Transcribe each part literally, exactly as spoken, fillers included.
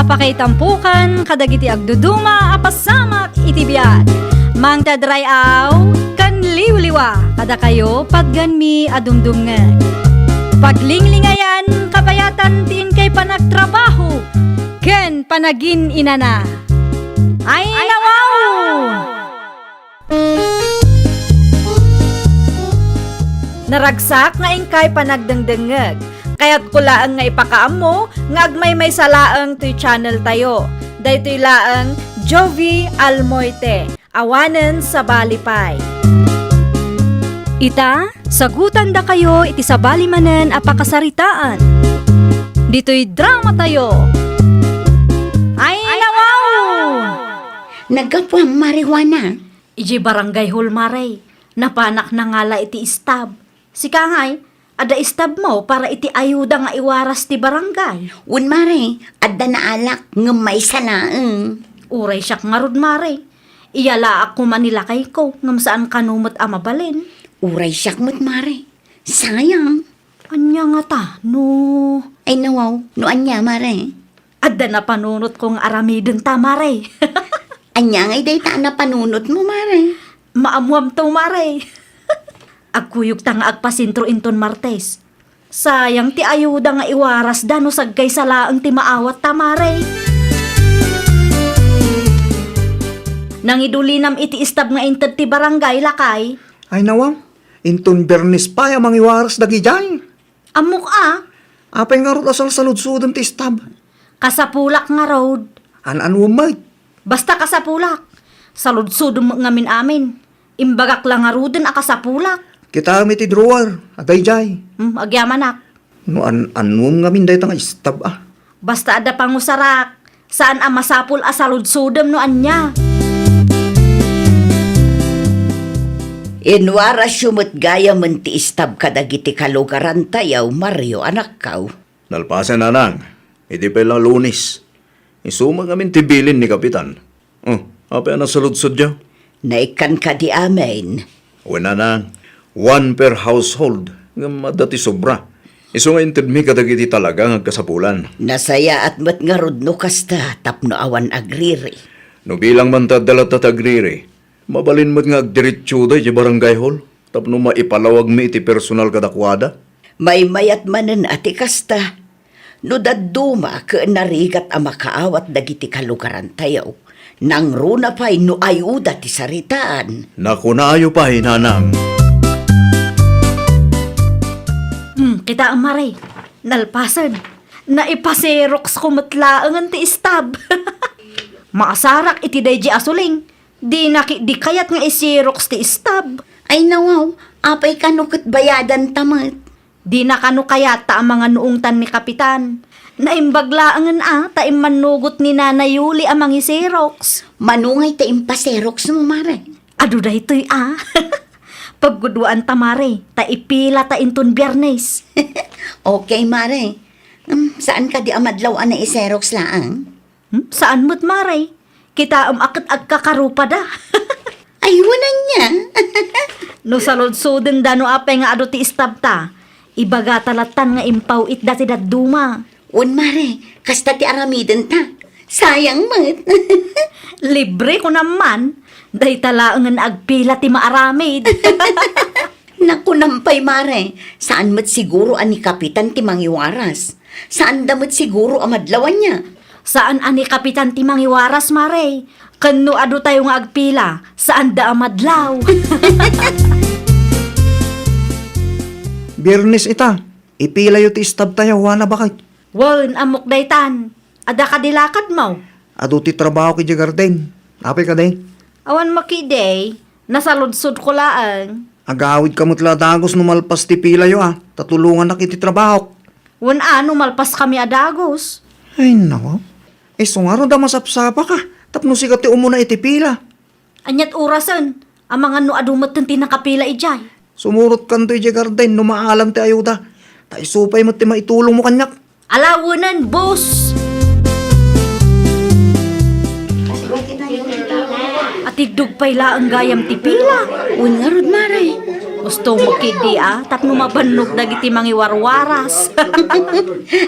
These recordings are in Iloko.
Pakaitampokan kadagiti agduduma a pasamak iti biag. Mangted ray-aw ken liwliwa kadakayo patganmi a dumdumngeg. Paglinglingayan, kabayatan ti inkay panagtrabaho ken panagin-inana. Ay, nawaw! Naragsak nga inkay panagdengdengngeg. Kayatko laeng nga ipakaammo nga agmaymaysa laeng toy channel tayo. Daytoy laeng Jovie Almoite, awanen sabali pay. Ita, sagutandakayo iti sabali manen a pakasaritaan. Ditoy drama tayo. Ay, nawaw! Naggapuam, Mare Juana? Idiay barangay hall, Mare. Napanak nangala iti istab. Sika ngay, adda istabmo para iti ayuda nga iwaras ti barangay? Wen, Mare, adda naalak, ngem maysa laeng. Uray siak ngarud, Mare. Iyalaak koma ni lakayko, ngem saan kano met a mabalin. Uray siak met, Mare. Sayang. Ania ngata, no? Ay, nawaw, no ania, Mare? Adda napanunotko nga aramidenta, Mare. Ania ngay dayta a napanunotmo, Mare? Maammoamto, Mare. Agkuyogta nga agpasentro inton Martes. Sayang ti ayuda nga iwarasda no sagkaysa laeng ti maawatta, Mare. Nangidulinam iti istab nga inted ti barangay, lakay. Ay, nawaw. Inton Biernes pay a mangiwaras dagidiay. Ammok a. Apay ngarud a salsaludsodem ti istab? Kasapulak ngarud. An-anuem met? Basta kasapulak. Saludsodem met ngamin amin. Imbagak la ngaruden a kasapulak. Kitaem iti drawer, adda idiay. Hmm, agyamanak. No an-anuem ngamin dayta nga istab a. Basta adda pangusarak, saan a masapul a saludsodem no ania. Inwarasyo met gayamen ti istab kadagiti kalugarantayo, Mario, anakkaw. Nalpasen, nanang, idi pay la Lunes. Isu met ngamin ti bilin ni Kapitan. Oh, apay a nasaludsodyo? Naikkan kadi amin? Wen, nanang, one per household, ngem adda ti sobra. Isu nga intedmi kadagiti talaga nga agkasapulan. Nasayaat met ngarud no kasta tapno awan agriri. No bilang man ta adda latta ti agriri, mabalin met nga agdiretsoda iti barangay hall tapno maipalawagmi iti personal kadakuada. Maymayat manen a ti kasta. No dadduma ket narigat a makaawat dagiti kalugarantayo, nangruna pay no ayuda ti saritaan. Nakunayo pay, nanang. Hmm, kitaem, Mare. Nalpasen. Naipaseroksko met laengen ti istab. Maasarak iti daydi a suling. Dina ketdi kayat nga iseroks ti istab. Ay nawaw, apay kano ket bayadanta met? Dina kano kayat ta amangan no ungtan ni Kapitan. Naimbag laengen a ta immannugot ni Nana Yuli a mangiseroks. Mano ngay ta impaseroksmo, Mare? Adu daytoy a. Paggudwaanta, Mare, ta ipilata inton Biernes. Okay, Mare. Hmm, saan kadi a madlaw a naiseroks laeng? Hmm? Saan met, Mare? Kitaem a ket agkakarupada. Ay, wen ania? No saludsodenda no apay nga adu ti istabta, ibagata lattan nga impaw-itda ti dadduma. Wen, Mare, kasta ti aramidenta. Sayang met. Libre, kunam man. Dayta laengen agpila ti maaramid. Nakunam pay, Mare, saan met siguro a ni Kapitan ti mangiwaras. Saanda met siguro a madlaw ania. Saan a ni Kapitan ti mangiwaras, Mare. Ken no adu tayo nga agpila, saanda a madlaw. Biernes ita, ipilayo ti istab tayo, wana baket? Wen, ammok daytan. Adda kadi lakadmo? Adu ti trabahok idiay garden. Apay kadi? Awan makidi. Nasaludsodko laeng. Agawidka met la a dagus no malpas ti pilayo a, ta tulongannak iti trabahok. Wen a, no malpaskami a dagus. Ay, naku. Isu ngarud a masapsapaka, tapno sika ti umuna iti pila. Aniat orasen? Amangan no adu metten ti nakapila idiay. Sumurotkanto idiay garden no maalam ti ayuda. Ta isu pay met ti maitulongmo kaniak. Alawenen, boss! Atiddog pay laeng gayam ti pila. Wen ngarud, Mare. Gusto mo kidi, a, tapno mabannog dagiti mangiwarwaras.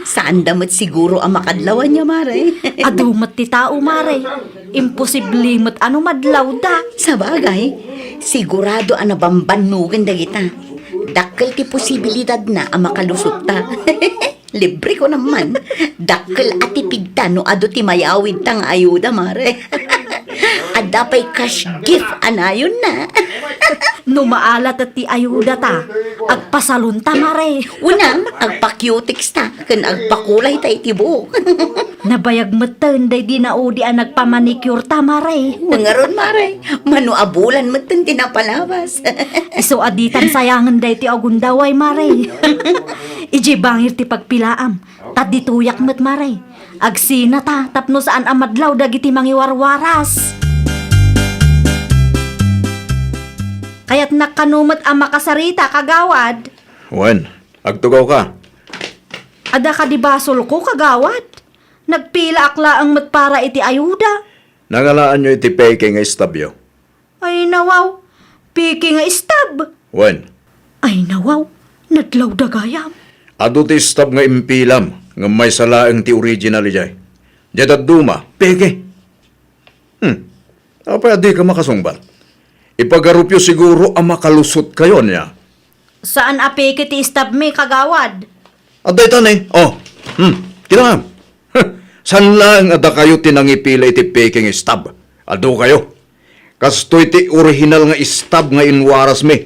Saanda met siguro a makadlaw ania, Mare. Adu met ti tao, Mare. Imposible met a no madlawda. Sabagay, sigurado a nabambannogen dagita. Dakkel ti posibilidadna a makalusotta. Libre ko naman. Dakkel a tipidta no adu ti mayawidta nga ayuda, Mare. Adda pay cash gift a nayonna. No maalatta ti ayudata, agpasalonta, Mare. Unang, agpa-cutex ta, ken agpakulay ta iti buok. Nabayag metten daydi naudi a nagpamanicure ta, Mare. Ngarud, Mare, mano a bulan metten ti napalabas. Isu a ditan sayangen daytoy a gundaway, Mare. Idiay bangir ti pagpilaam, ta ditoyak met, Mare. Agsinata tapno saan a madlaw dagiti mangiwarwaras. Kayatnak kano met a makasarita, Kagawad. Wen, agtugawka. Adda kadi basolko, Kagawad? Nagpilaak laeng met para iti ayuda. Nangalaanyo iti peke nga istabyo? Ay, nawaw. Peke nga istab. Wen. Ay, nawaw. Nadlawda gayam. Adu ti istab nga impilam, ngem maysa laeng ti original idiay. Diay dadduma, peke. Hmm. Apay a dika makasungbat? Ipagarupyo siguro a makalusotkayo ania. Saan a peke ti istabmi, Kagawad. Adda ita ne. Oh. Hmm. Kitaem. Saan laeng a dakayo ti nangipila iti peke nga istab. Adukayo. Kastoy ti orihinal nga istab nga inwarasmi.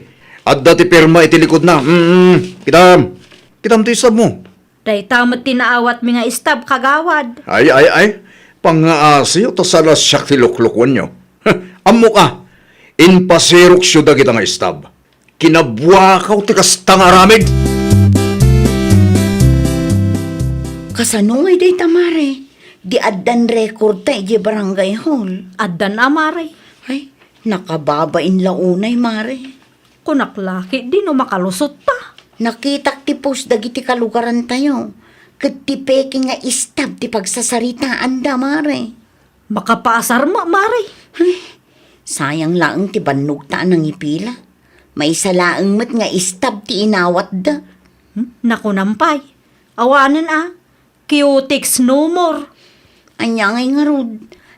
Adda ti pirma iti likodna. Hmm. Kitaem. Kitaem ti istabmo. Dayta met ti naawatmi nga istab, Kagawad. Ay, ay, ay. Pangngaasiyo ta saan a siak ti luklukuenyo. Ammok a. Inpaseroksyo dagita nga istab. Kinabuakaw ti kasta nga aramid. Kasano ngay dayta, Mare? Di addan record ta idiay barangay hall. Addan a, Mare. Ay, nakababain la unay, Mare. Kunak la ketdi no makalusot ta. Nakitak ti post dagiti kalugarantayo, ket ti peke nga istab ti pagsasaritaanda, Mare. Makapaasar met, Mare. Ay, sayang laeng ti bannogta a nangipila. Maysa laeng met nga istab ti inawatda. Hmm? Nakunam pay. Awanen a. Cutex no more. Ania ngay ngarud?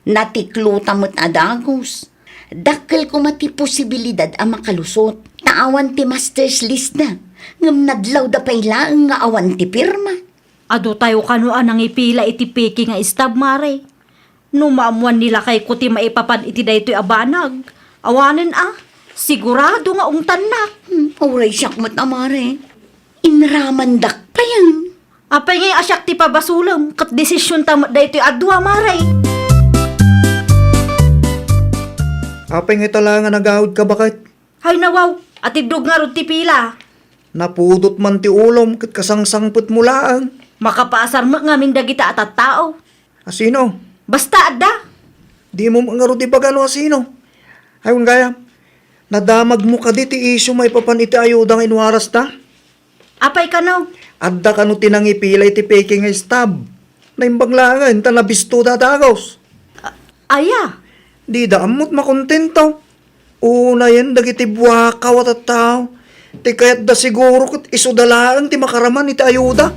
Natiklota met a dagus. Dakkel koma ti posibilidad a makalusot, ta awan ti master's list da. Ngem nadlawda pay laeng nga awan ti pirma. Adu tayo kano a nangipila iti peke nga istab, Mare. No maammoan ni lakayko ti maipapan iti daytoy a banag, awanen a, sigurado nga ungtannak. Hmm, uray siak met a, Mare. Inramandak payen. Apay ngay a siak ti pabasolem, ket desisionta met daytoy a dua, Mare. Apay ngay ta la nga nagawidka, baket? Hay nawaw, atiddog ngarud ti pila. Napudot man ti ulom ket kasangsangpetmo laeng. Makapaasar met ngamin dagita a tattao. A sino? Basta adda. Dimo met ngarud ibaga no a sino. Ay, wen gayam, nadamagmo kadi ti isyu maipapan iti ayuda nga inwarasta? Apay kano? Adda kano ti nangipila iti peke nga istab? Naimbag laengen ta nabisto da dagus. A-, aya? Dida ammot makontento. Unayen dagiti buakaw a tattao. Ti kayatda siguro ket isuda laeng ti makaraman iti ayuda.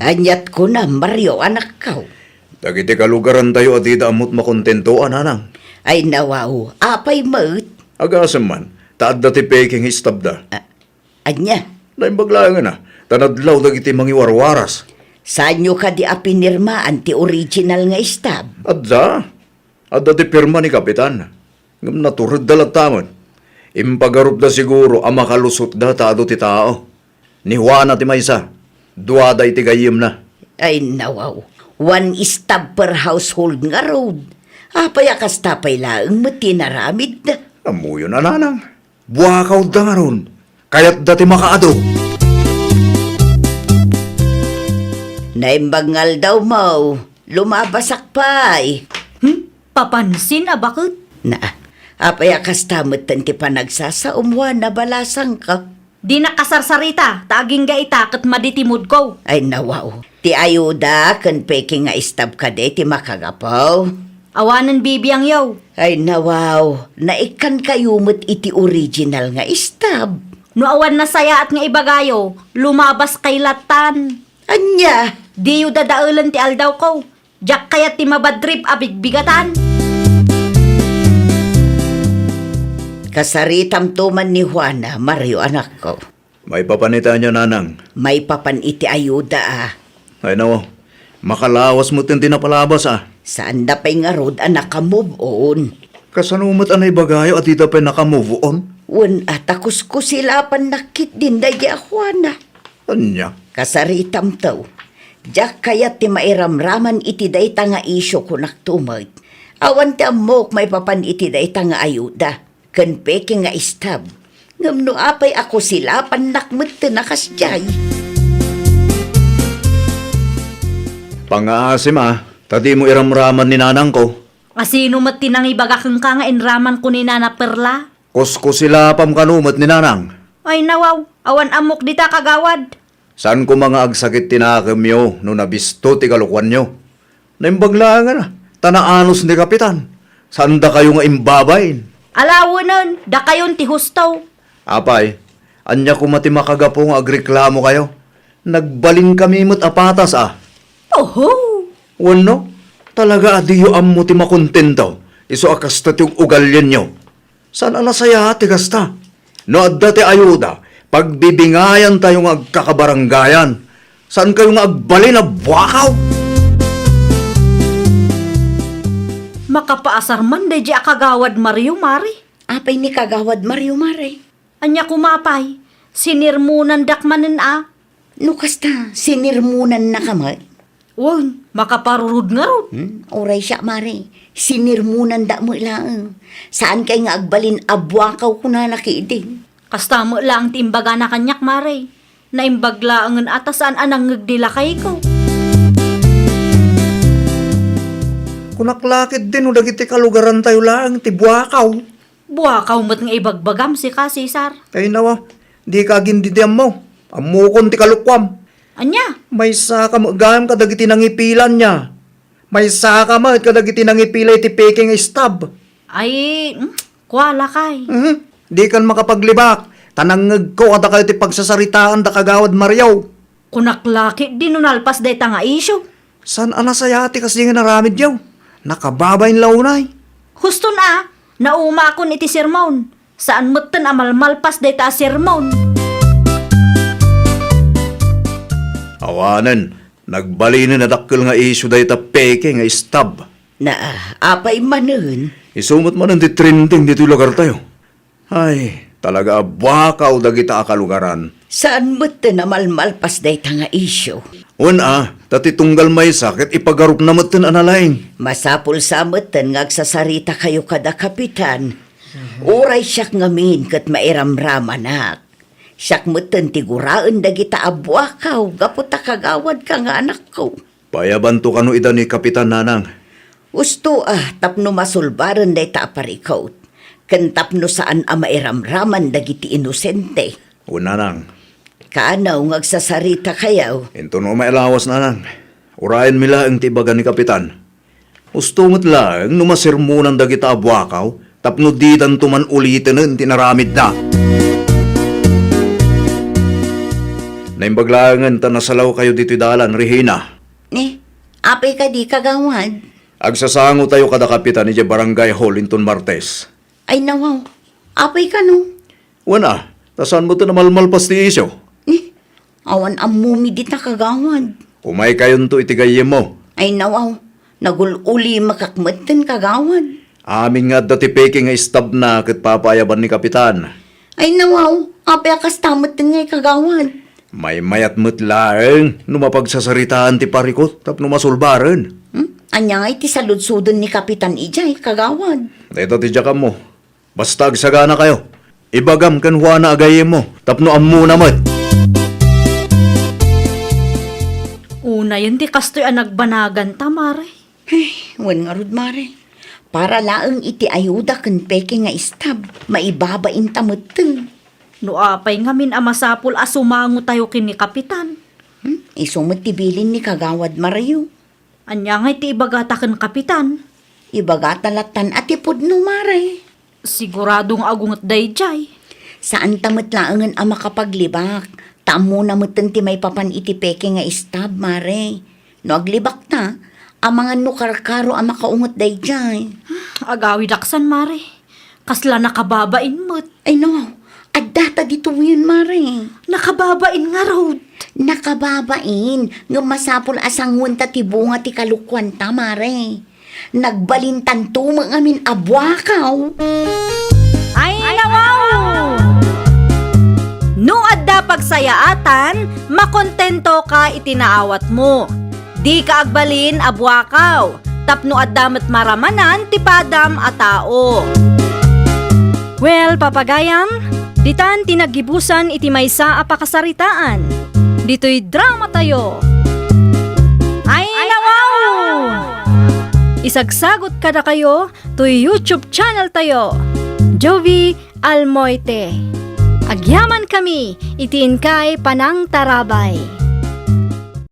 Aniat kunam, Mario, anakko? Dagiti kalugarantayo a dida ammot makontento a nanang. Ay, nawaw, apay met? Agasem man, ta adda ti peke nga istabda. A-, ania? Naimbag laengen a, ta nadlaw dagiti mangiwarwaras. Saanyo kadi a pinirmaan ti original nga istab? Adda. Adda ti pirma ni Kapitan. Ngem naturedda latta met. Impagarupda siguro a makalusotda ta adu ti tao. Ni Juana ti maysa, duada iti gayyemna. Ay, nawaw. One stab per household ngarud. Apay a kasta pay laeng met ti inaramidda? Ammoyon a nanang. Buakawda ngarud. Kayatda ti makaadu. Naimbag nga aldawmo, lumabasak pay. Hmm? Papansin a baket? Na, apay a kasta metten ti panagsasaom, Juana, balasangko? Dinak kasarsarita, ta agingga ita ket madi ti moodko. Ay, nawaw. Ti ayuda ken peke nga istab kadi ti makagapu. Awanen bibiangyo. Ay, nawaw, naikkankayo met iti original nga istab. No awan nasayaat nga ibagayo, lumabaskay lattan. Ania? Diyo dadaelen ti aldawko. Diak kayat ti mabadrip a bigbigatan. Kasaritamto man ni Juana, Mario, anakko. Maipapan iti ania, nanang? Maipapan iti ayuda, a. Ay, nawaw. Makalawas met ti napalabas, a. Saanda pay ngarud a naka-move on. Kasano met a naibagayo a dida pay naka-move on? Wen, a, ta kuskusilapannak ketdin daydi a Juana. Ania? Kasaritamto. Diak kayat ti mairamraman iti dayta nga isyu, kunakto met. Awan ti ammok maipapan iti dayta nga ayuda ken peke nga istab. Ngem no apay a kusilapannak metten a kasdiay? Pangngaasim, a, ta dimo iramraman ni nanangko. A, sino met ti nangibaga kenka nga inramanko ni Nana Perla? Kuskusilapam kano met ni nanang. Ay, nawaw, awan ammok dita, kagawad. Saan koma nga agsakit ti nakemyo no nabisto ti kalokuanyo. Naimbag laengen, a, ta naanus ni Kapitan. Saandakayo nga imbabain. Alawenen, dakayon ti husto. Apay, ania koma ti makagapu nga agreklamokayo? Nagbalinkami met a patas, a. Oho! Wenno, talaga a diyo ammo ti makontento, isu a kasta ti ug-ugalienyo. Saan a nasayaat ti kasta? No adda ti ayuda, pagbibingayantayo nga agkakabarangayan. Saankayo nga agbalin a buakaw? Makapaasar man daydi a kagawad Mario, Mare. Apay ni kagawad Mario, Mare? Ania koma pay, sinirmonandak manen a. No kasta, sinirmonannaka met? Wen, makaparurod ngarud. Hmm? Uray siak, Mare. Sinirmonandak met laeng. Saankay nga agbalin a buakaw kunana ketdin. Kasta met laeng ti imbagana kaniak, Mare. Naimbag laengen a ta saan a nangngeg ti lakayko. Kunak la ketdin no dagiti kalugarantayo laeng ti buakaw. Buakaw met nga ibagbagam, sika, Cesar. Ay, nawa, dika agin didi ammo. Ammokon ti kalokuam. Ania? Maysaka met gayam kadagiti nangipila nia. Maysaka met kadagiti nangipila iti peke nga istab. Ay, mm, kua lakay. Mhm. Dikan makapaglibak, ta nangngegko a dakayo ti pagsasaritaan da kagawad Mario. Kunak la ketdi no nalpas dayta nga isyu. Saan a nasayaat ti kasdi nga inaramidyo? Nakababain la unay. Huston a, naumakon iti sermon. Saan metten a malmalpas dayta a sermon. Awanen, nagbalinen a dakkel nga isyu dayta peke nga istab. Na, apay manen? Isu met manen ti trending ditoy lugartayo. Ay, talaga a buakaw dagita a kalugaran. Saan metten a malmalpas dayta nga isyu. Wen a, ta ti tunggal maysa ket ipagarupna metten a nalaing. Masapul sa metten nga agsasaritakayo kada Kapitan. Uray siak ngamin ket mairamramanak. Siak metten ti guraen dagita a buakaw gapu ta kagawadka nga anakko. Payabanto kano ida ni Kapitan, nanang? Usto a, tapno masulbaren dayta a parikut, ken tapno saan a mairamraman dagiti inosente. O, nanang. Kaano nga agsasaritakayo? Inton no maalawas, nanang, urayenmi laeng ti ibaga ni Kapitan. Usto met laeng no masermonan dagita a buakaw tapno didanto man ulitenen ti inaramidda. Naimbag laengen ta nasalawkayo ditoy dalan, Regina. Ni, apay kadi, kagawad? Agsasangotayo kada Kapitan idiay Barangay Hall inton Martes. Ay, nawaw. Apay kano? Wen a, ta saan metten a malmalpas ti isyu. Ni, awan ammomi dita, kagawad. Umaykayonto iti gayyemmo. Ay, nawaw. Nagul-ulimakak metten, kagawad. Amin nga adda ti peke nga istabna ket papaayaban ni Kapitan. Ay, nawaw. Apay a kasta metten ngay, kagawad? Maymayat met laeng no mapagsasaritaan ti parikut tapno masulbaren. Hmm? Ania ngay ti saludsodon ni Kapitan idiay, kagawad? Dayta ti diak ammo. Basta agsaganakayo. Ibagam ken Juana a gayyemmo tapno ammona met. Unayen ti kastoy a nagbanaganta, Mare. Ay, wen ngarud, Mare. Para laeng iti ayuda ken peke nga istab, maibabainta metten. No apay ngamin a masapul a sumangotayo ken ni Kapitan? Hmm? Isu met ti bilin ni Kagawad Mario. Ania ngay ti ibagata ken Kapitan? Ibagata lattan a ti pudno, Mare. Sigurado nga agunget daydiay. Saanta met laengen a makapaglibak, ta ammona metten ti maipapan iti peke nga istab, Mare. No aglibakta, amangan no karkaro a makaunget daydiay. Agawidaksan, Mare. Kasla nakababain met. Ay no, addata ditoyen, Mare. Nakababain ngarud. Nakababain, ngem masapul a sanguenta ti bunga ti kalokuanta, Mare. Nagbalintanto met ngamin a buakaw. Ay, nawaw! No adda pagsayaatan, makontento ka iti naawatmo. Dika agbalin a buakaw, tapno adda met maramanan ti padam a tao. Well, papagayam, ditan ti naggibusan iti maysa a pakasaritaan. Ditoy drama tayo. Ay, nawaw! Isagsagot kadakayo toy YouTube channel tayo, Jovi Almoite. Agyaman kami iti inkay panangtarabay.